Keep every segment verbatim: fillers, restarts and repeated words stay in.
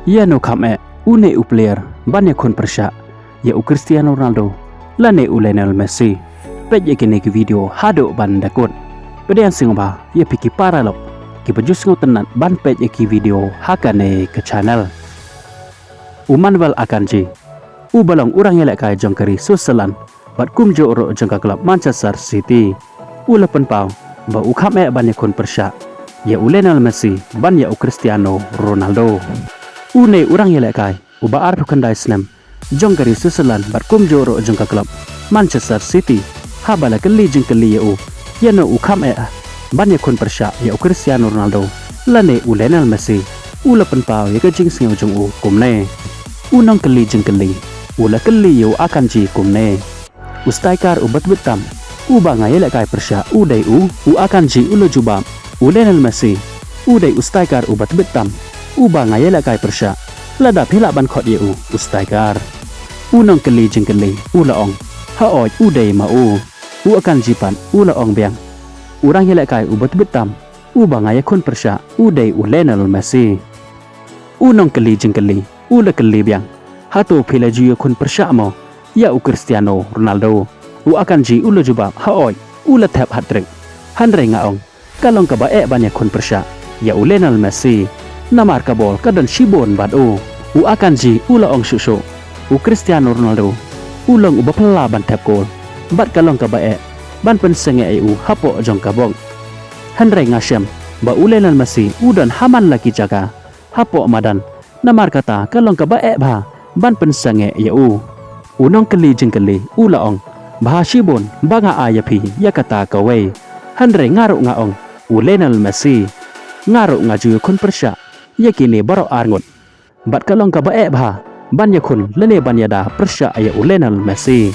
Ïano kham eh une u player ban ïakhun pyrshah ïa u Cristiano Ronaldo lane u Lionel Messi? Peit ïa kine ki video haduh ban da kut. Pdiang sngewbha ïa phi ki paralok kiba ju sngewtynnat ban peit ïa ki video ha kane ka channel. U Manuel Akanji, uba long u rangïalehkai jong ka ri Switzerland bad kumjuh ruh jong ka club Manchester City, u la pynpaw ba u kham eh ban ïakhun pyrshah ïa u Lionel Messi ban ïa u Cristiano Ronaldo. Une u rangïalehkai uba arphew khyndai snem jong ka ri Switzerland bad kumjuh ruh jong ka club Manchester City, haba la kylli jingkylli ïa u ïano u kham eh ban ïakhun pyrshah ïa u Cristiano Ronaldo lane u Lionel Messi, u la pynpaw ïa ka jingsngew jong u kumne. U nongkylli jingkylli u la kylli ïa u Akanji kumne: U striker uba tbit tam uba nga ïalehkai pyrshah u dei u? U Akanji u la jubab: U Lionel Messi u dei u striker uba tbit tam uba nga ïalehkai pyrshah. Lada phi lah ban khot ïa u u striker. U nongkylli jingkylli u la ong: Haoid, u dei ma u. U Akanji pat u la ong biang: U rangïalehkai uba tbit tam uba nga ïakhun pyrshah u dei u Lionel Messi. U nongkylli jingkylli u la kylli biang: Hato phi la ju ïakhun pyrshah mo ïa u Cristiano Ronaldo? U Akanji u la jubab: Haoid, u la thep hat-trick. Hynrei nga ong ka long kaba eh ban ïakhun pyrshah ïa u Lionel Messi, namar ka bol ka don shibun bad u. U Akanji u la ong shuh shuh: U Cristiano Ronaldo u long uba phylla ban thep kol bad ka long kaba eh ban pynsangeh ïa u hapoh jong ka bok. Hynrei nga shem ba u Lionel Messi u don ha man la ki jaka hapoh madan, namar kata ka long kaba eh bha ban pynsangeh ïa u. U nongkylli jingkylli u la ong: Bha shibun ba nga ai ïa phi ïa kata kawei, hynrei nga ruh nga ong u Lionel Messi. Nga ruh nga ju ïakhun pyrshah ïa kine baroh ar ngut, bad ka long kaba eh bha ban ïakhun lane ban ïada pyrshah ïa u Lionel Messi.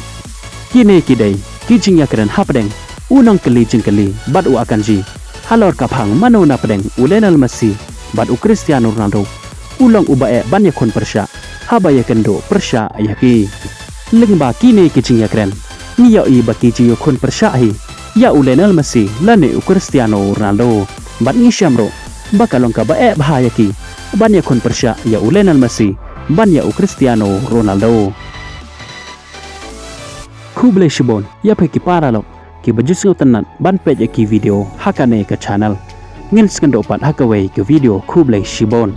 Kine ki dei ki jingïakren hapdeng u nongkylli jingkylli bad u Akanji. Halor ka phang mano napdeng u Lionel Messi bad u Cristiano Ronaldo u long uba eh ban ïakhun pyrshah haba ïakynduh pyrshah ïa ki? Lyngba kine ki jingïakren ngi ïohi ba ki ju ïakhun pyrshah hi ïa u Lionel Messi lane u Cristiano Ronaldo, bad ngi shem ruh ba ka long kaba eh bha ïa ki ban ïakhun pyrshah ïa u Lionel Messi ban ïa u Cristiano Ronaldo. Khublei shibun ïa phi ki paralok kiba ju sngewtynnat ban peit ïa ki video ha kane ka channel. Ngin sa ïakynduh pat ha kawei ka video. Khublei shibun.